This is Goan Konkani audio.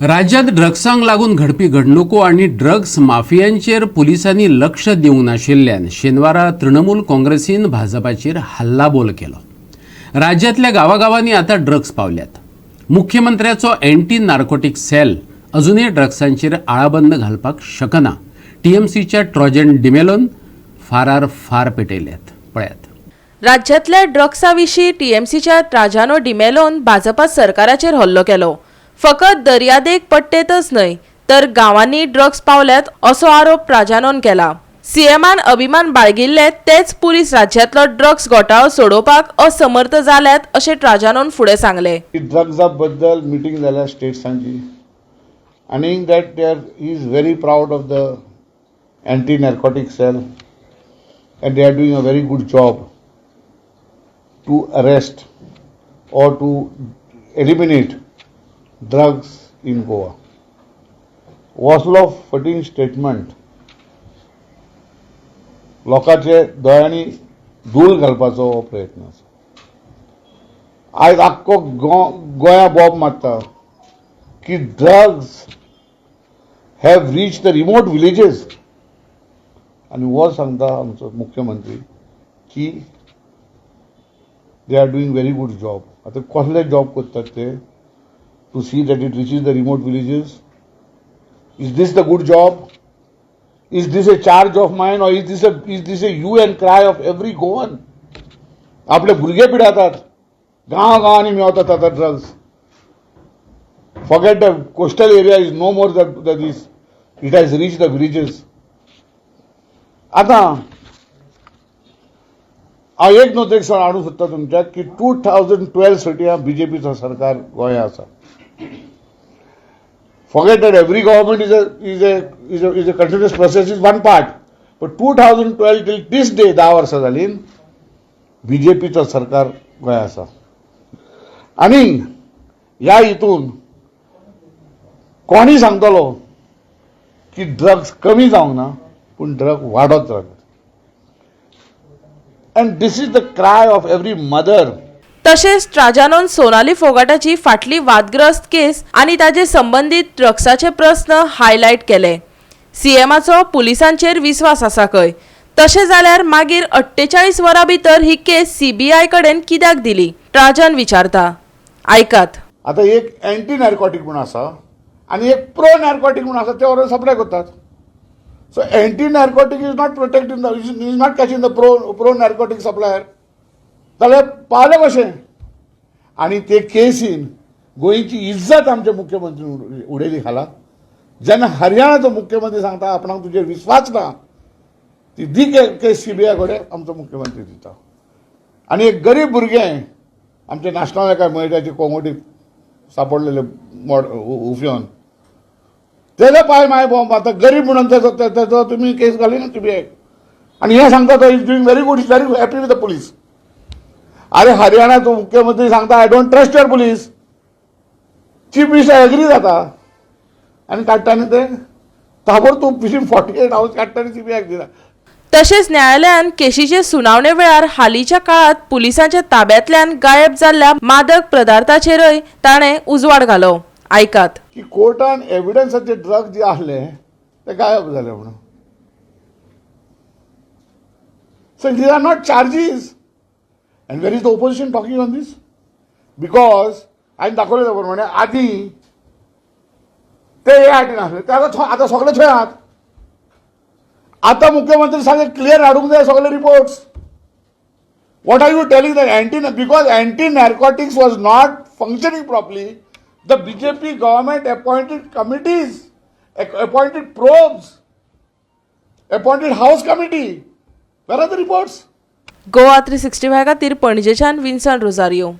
राज्यांत ड्रग्सांक लागून घडपी घडणुको आनी ड्रग्स माफियांचेर पुलिसांनी लक्ष दिवंक नाशिल्ल्यान शेनवारा तृणमूल काँग्रेसीन भाजपाचेर हल्लाबोल केलो. राज्यांतल्या गांवागांवांनी आतां ड्रग्स पावल्यात. मुख्यमंत्र्याचो अँटी नार्कोटीक सेल अजुनूय ड्रग्सांचेर आळाबंद घालपाक शकना. टीएमसीच्या ट्रॉजन डिमेलोन फारार फार पेटयल्यात, पळयात. राज्यांतल्या ड्रग्सा विशीं टीएमसीच्या ट्राजानो डिमेलोन भाजपा सरकाराचेर हल्लो केलो. फकत दर्यादेग पट्टेतच न्हय तर गांवांनी ड्रग्स पावल्यात असो आरोप ट्राजानोन केला. सीएमान अभिमान बाळगिल्ले तेच पुलीस राज्यांतलो ड्रग्स घोटाळो सोडोवपाक असमर्थ जाल्यात अशें ट्राजानोन फुडें सांगलें. ड्रग्सा बद्दल मिटींग जाल्या स्टेट्सांची आनी that they are is very proud of the anti narcotic cell and they are doing a very good job to arrest or to eliminate drugs in Goa. असलो फटींग स्टेटमेंट लोकांचे दोळ्यांनी धूळ घालपाचो हो प्रयत्न आसा. आयज आख्खो गोंया बॉब मारता की drugs have reach the remote villages आनी हो सांगता आमचो मुख्यमंत्री की they are doing very good job. आतां कसले जॉब करतात ते to see that it reaches the remote villages? Is this the good job? Is this a charge of mine or is this a hue and cry of every Goan? आपले भुरगे पिडातात, गांव गांवांनी मेवतात आतां drugs. Forget the coastal area, is no more the this, it has reach the villages. आतां हांव एक नोतेक सण हाडूंक सोदता तुमच्या की 2012 साठी बीजेपीचो सरकार गोंया आसा. Forget that every government is a continuous process is one part, but 2012 till this day, 10 वर्सां जाली बीजेपीचो सरकार गोंया आसा आनी ह्या हितून कोणी सांगतलो की ड्रग्स कमी जावंक ना पूण ड्रग वाडत रावले and this is the cry of every mother. तशेंच ट्राजानोन सोनाली फोगाटाची फाटली वादग्रस्त केस आनी ताजे संबंदीत ड्रग्साचे प्रस्न हायलायट केले. सीएमाचो पुलिसांचेर विस्वास आसा खंय. तशें जाल्यार मागीर 48 वरां भितर ही केस सीबीआय कडेन कित्याक दिली, ट्राजन विचारता, आयकात. आता एक अँटी नार्कोटीक म्हूण आसा आनी एक प्रो नार्कोटीक म्हूण आसा, ते व्हरून सप्लाय करतात. So anti narcotic is not protecting the is not catching the pro narcotic supplier जाल्यार पावलें कशें? आनी ते केसीन गोंयची इज्जत आमचे मुख्यमंत्री उडयली खाला. जेन्ना हरियाणाचो मुख्यमंत्री सांगता आपणाक तुजेर विस्वास ना, ती दी केस सीबीआय कडेन, आमचो मुख्यमंत्री दिता. आनी एक गरीब भुरगें आमच्या नाशनांव एका मयड्याचे कोंगोटी सापडलेले मोड उफेवन तेजे पांय माय बॉम्ब. आतां गरीब म्हणून तेजो तुमी केस घाली ना सीबीआय आनी हें सांगता तो is doing very good, is very happy with the police. अरे, हरियाणाचो मुख्यमंत्री सांगता, "I don't trust your police." Chief minister agree जाता आनी काडटा आनी ते ताबडतोब विदीन 48 आवर्स काडटा आनी सीबीआयक दिता. तशेंच न्यायालयान केशीचे सुनावणे वेळार हालींच्या काळात पुलिसांच्या ताब्यांतल्यान गायब जाल्ल्या मादक पदार्थाचेरय ताणें उजवाड घालो, आयकात. की कोर्टान एविडन्साचे ड्रग जे आहले ते गायब जाले म्हणून. So these are not charges and where is the opposition talking on this? Because हांवें दाखयलें त्या प्रमाणे आदी ते हे आटीन आसले, ते आतां आतां सगळे थंय आहात. आतां मुख्यमंत्री सगळे क्लियर हाडूंक जाय सगळे reports. What are you telling that anti, because anti narcotics was not functioning properly, the BJP government appointed committees, appointed probes, appointed house committee. Where are the reports? Goa 365 खातीर पणजेच्यान विन्सन रोजारियो.